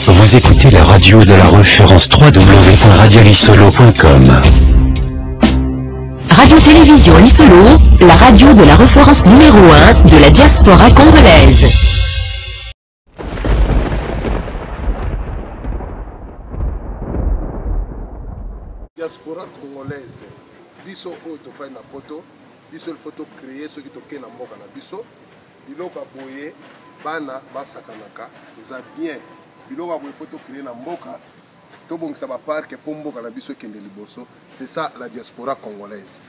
Vous écoutez la radio de la référence www.radiolisolo.com. Radio-Télévision Lisolo, la radio de la référence numéro 1 de la diaspora congolaise. Diaspora congolaise, biso oyo tofandi na poto, biso il faut to créer soki tokei na mboka na biso biloko ya boye bana basakanaka eza bien. Biloko ya boye faut to créer na mboka, tobongisa ba parc mpo mboka na biso ekende liboso. C'est ça la diaspora congolaise.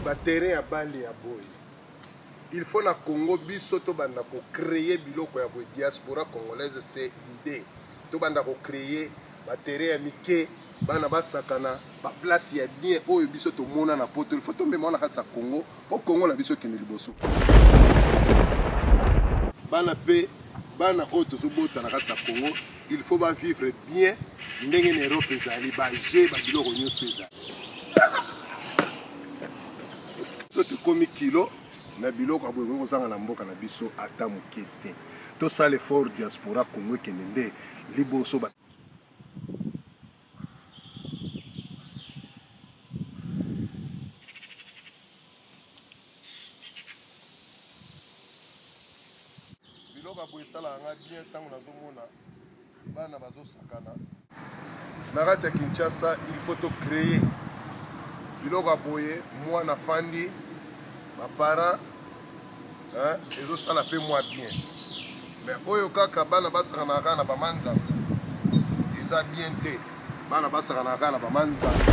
Ba terrain ya bale ya boye il faut na Congo biso tobanda ko créer biloko ya boye. Diaspora congolaise, c'est l'idée, tobanda ko créer ba terrain ya mike, bana basakana, ba place ya bien oyo biso tomona na poto, il faut tomema wana kati ya Congo po Congo na biso ekende liboso. Bana pe bana oyo tozobota na kati ya Congo, il faut ba vivre bien ndenge na Europe ezali, ba jeux, ba biloko nyonso ezali. So tokomi kilo na biloko ya boye ekoki kozanga na mboka na biso ata moke te. Tosala effort, diaspora Congo ekende nde liboso. Biloko ya boye esalaka nga bien ntango nazomona bana bazosakana na kati ya Kinshasa. Il faut to créer biloko ya boye, mwana fandi, ba parents, hein, ezosala pe mwa bien. Mais oyo kaka bana basakanaka kaka na bamanzanza eza bien te. Bana basakanaka kaka na bamanzanza.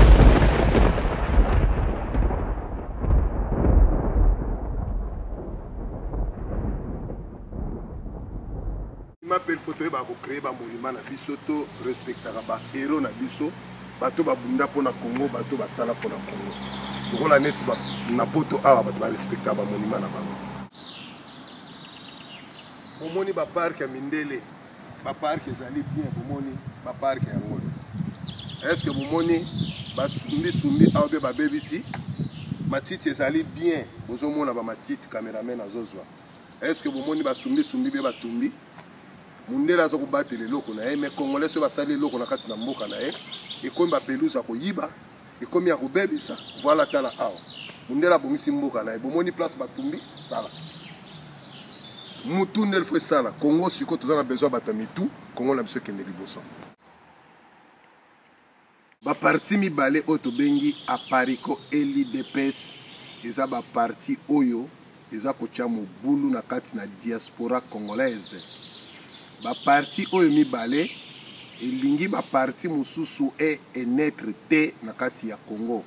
Mpe il faut toyebaka kocree bamonima na biso, to respectaka ba héros na biso, bato babunda mpona Congo, bato basala mpona Congo. Lokola neti na poto awa bato barespectaka bamonima na bango. Bomoni baparke ya mindele, baparke ezali bien. Bomoni baparke yango, est ce que bomoni basumbisumbi awa mpe babebisi matiti? Ezali bien. Bozomona bamatiti, cameraman azozwa. Est ce que bomoni basumbisumbi mpe batumbi? Mundele aza kobatela eloko na ye, mais congolais soki basali eloko na kati na mboka na ye, ekomi bapelouse ya koyiba, ekomi ya kobebisa. Voilà, tala awa, mundele abongisi mboka na ye, bomoni place batumbi? Tala mutu nde faut esala Congo. Sikoyo toza na besoin bato ya mitu, Congo na biso ekende liboso. Baparti mibale oyo tobengi Apareco et l'UDPS eza baparti oyo eza kotia mobulu na kati na diaspora congolaise. Baparti oyo mibale elingi baparti mosusu e enetre te na kati ya Congo.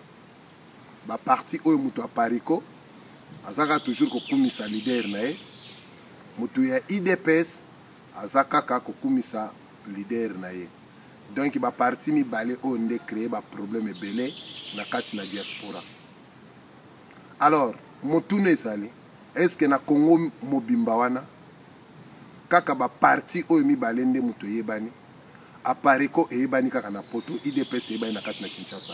Baparti oyo, moto ya Apareco aza kaka toujours kokumisa leader na ye, moto ya UDPS aza kaka kokumisa leader na ye. Donc baparti mibale oyo nde créer baproblème ebele na kati na diaspora. Alors motuna ezali, est-ce na Congo mobimba wana kaka baparti oyo mibale nde moto eyebani? Apareco eyebani kaka na poto, UDPS eyebani na kati na Kinshasa.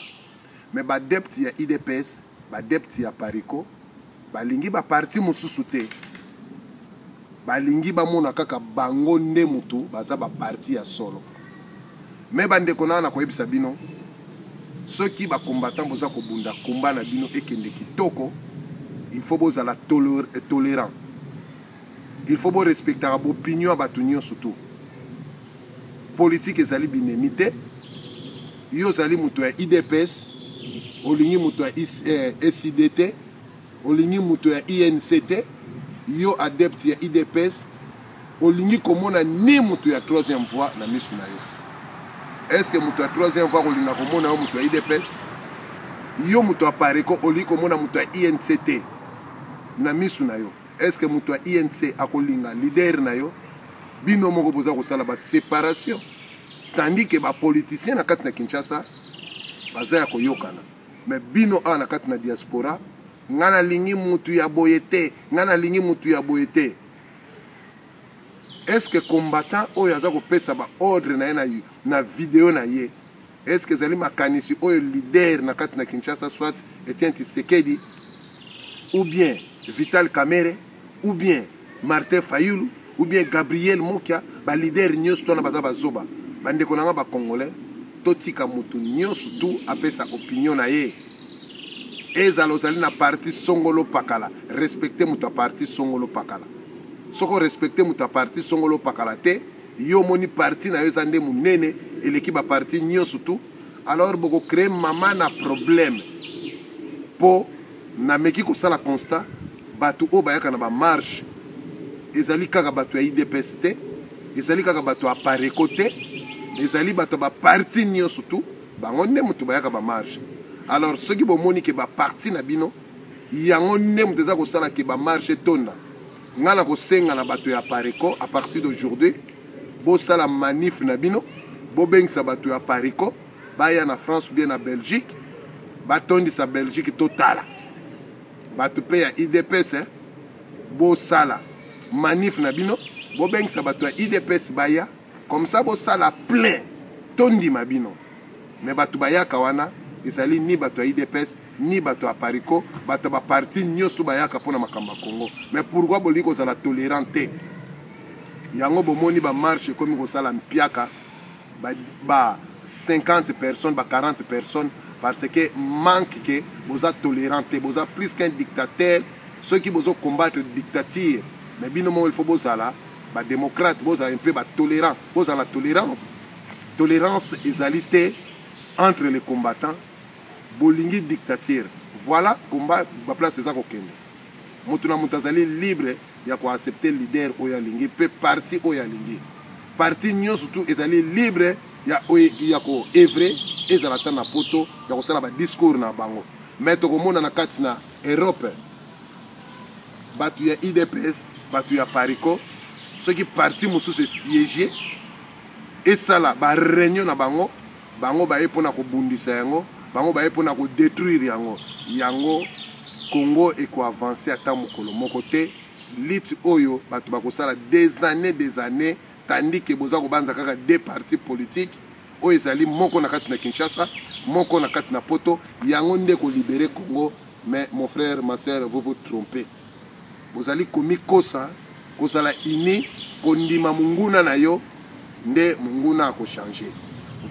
Mais baadepte ya UDPS, baadepte ya Apareco balingi baparti mosusu te, balingi bamona kaka bango nde motu baza baparti ya solo. Me bandeko na na koyebisa bino, soki bacombattant boza kobunda komba na bino ekende kitoko, il faut bozala tolérant, il faut borespectaka boopinion ya bato nyonso. Tu politique ezali binemi te. Yo ozali moto ya UDPS, olingi moto ya ECiDé te, olingi moto ya UNC te. Yo adepte ya UDPS olingi komona ni moto ya troisième voie na miso na yo. Est ce que moto ya troisième voie kolinga komona yo moto ya UDPS? Yo moto ya Apareco olingi komona moto ya UNC te na miso na yo. Est ce que moto ya UNC akolinga leader na yo? Bino moko boza kosala baséparation, tandis que bapoliticien na kati na Kinshasa baza ya koyokana. Mais bino awa na kati na diaspora, nga nalingi mutu ya boye te, nga nalingi mutu ya boye te. Est ce que combattant oyo aza kopesa baordre na ye na video na ye, Est ce que ezali makanisi oyo leader na kati na Kinshasa soit Etienne Tshisekedi ou bien Vital Kamerhe ou bien Martin Fayulu ou bien Gabriel Mokia, ba leader nyonso wana baza bazoba. Bandeko na nga ba congolais, totika mutu nyonso tu apesa opinion na ye. Ezala ozali na parti songolo pakala, respecte moto ya parti songolo pakala. Soki orespecte moto ya parti songolo pakala te, yo omoni parti na yo eza nde monene eleki ba parti nyonso tu, alors boko créer mama na problème. Po nameki kosala constat, bato oyo bayaka na ba marche ezali kaka bato ya UDPS te, ezali kaka bato ya Apareco te, ezali bato ya ba parti nyonso tu, bango nde moto bayaka ba marche. Alors soki bomoni ke ba parti na bino yango nde moto eza kosala ke ba marche etonda, nga na kosenga na bato ya Apareco à partir d'aujourd'hui bosala manif na bino, bobengisa bato ya Apareco baya na France ou bien na Belgique, batondisa Belgique totala. Bato pe ya UDPS, eh, bosala manif na bino, bobengisa bato ya UDPS baya, comme ça bosala plein tondima bino. Mais bato bayaka wana ezali ni bato ya UDPS ni bato ya Apareco, bato ya ba parti nyonso bayaka mpona makambo ya Congo. Mais pourquoi bolingi kozala tolérant te? Yango bomoni ba marche ekomi kosala mpiaka ba 50 personnes, ba 40 personnes, parce que manque que boza tolérant te, boza plus qu'un dictateur. Ceux qui bozo combattre dictature, mais bino moko il faut bozala ba démocrate, bozala un peu ba tolérant, bozala tolérance. Tolérance ezali te entre les combattants, bolingi dictature. Voilà combat ba place eza kokende. Moto na moto azali libre ya ko accepter leader oyo alingi pe parti oyo alingi. Parti nyonso tu ezali libre ya oyo ya ko œuvrer, ezala ta na poto ya kosala ba discours na bango. Mais tokomona na kati na Europe bato ya UDPS, bato ya Apareco, soki parti mosusu esiéger esala ba réunion na bango, bango baye mpona kobundisa yango, bango baye mpona kodétruire yango. Yango Congo ekoavancer ata mokolo moko te. Lutte oyo bato bakosala des années, des années, tandis que boza kobanza kaka deux partis politiques oyo ezali moko na kati na Kinshasa, moko na kati na Poto, yango nde kolibérer Congo. Mais mon frère, ma sœur, vous vous trompez. Bozali komikosa, kozala uni, kondima monguna na yo nde monguna akochanger.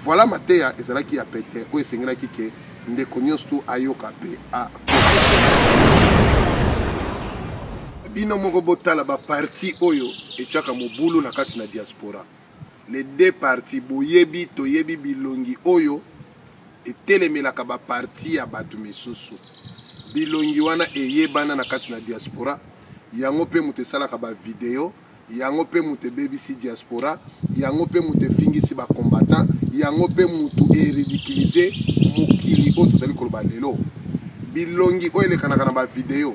Voilà mateya ezalaki ya pete oyo esengelaki ke ndeko nyonso tu ayoka pe a bino moko botala ba parti oyo etiaka mobulu na kati na diaspora. Les deux partis boyebi, toyebi bilongi oyo etelemelaka ba parti ya bato misusu. Bilongi wana eyebana na kati na diaspora, yango pe moto esalaka ba video, yango pe moto ebebisi diaspora, yango pe moto efingisi ba combattant, yango pe moto eridiculiser mokili oyo tozali koloba lelo. Bilongi oyo elekanaka na ba video,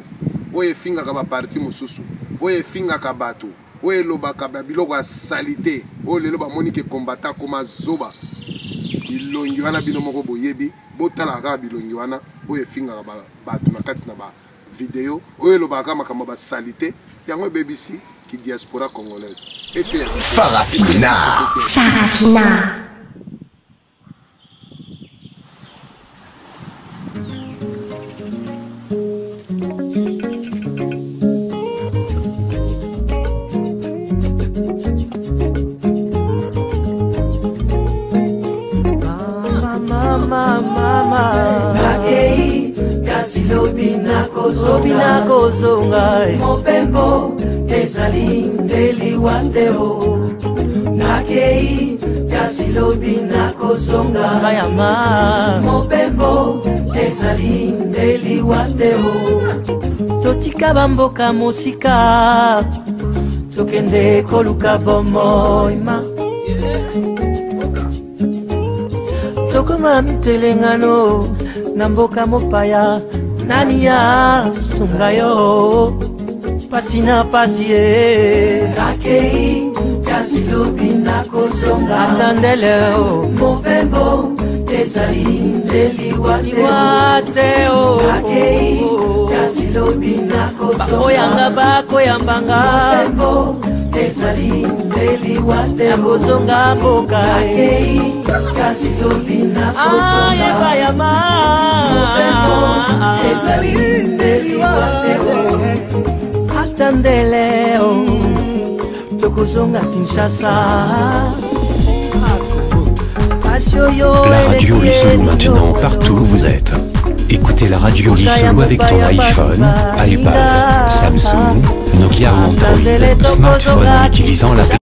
oyo efingaka ba parti mosusu, oyo efingaka bato, oyo elobaka ba biloko ya salite, oyo lelo bamoni ke combattant akoma zoba. Bilongi wana bino moko boyebi, botalaka kaka bilongi wana oyo efingaka bato na kati na ba video, oyo elobaka kaka makambo ya ba salite, yango ebebisi ki diaspora congolaise. Ete Farafina. Farafina. Mama, mama, Nakei, kasi lobi nakozonga. Nakozonga. Mopembo ezali nde liwa te o. Nakei, kasi lobi nakozonga. Mayama. Mopembo ezali nde liwa te o. Totika bamboka mosika, tokende koluka bomoi ma. Tokoma mitelengano na mboka mopaya, nani ya sunga yo? Pasi na pasi ye. Nakei, kasi lobi nakozonga. Atandele o. Mopembo ezali nde liwa te o. Liwa te o. Nakei, kasi lobi nakozonga. Bakoyanga, bakoyambanga. Mopembo ezali nde liwa te o. Nakozonga mboka e. Nakei, Kasi lobi nakozonga. Mobembo ezali nde liwa te o. Ata ndele o, tokozonga Kinshasa. Pasi oyo La radio eleki Lisolo maintenant eloko. partout où vous êtes. Écoutez la radio Lisolo avec ton iPhone, iPad, Samsung, Nokia ou Android, smartphone en utilisant la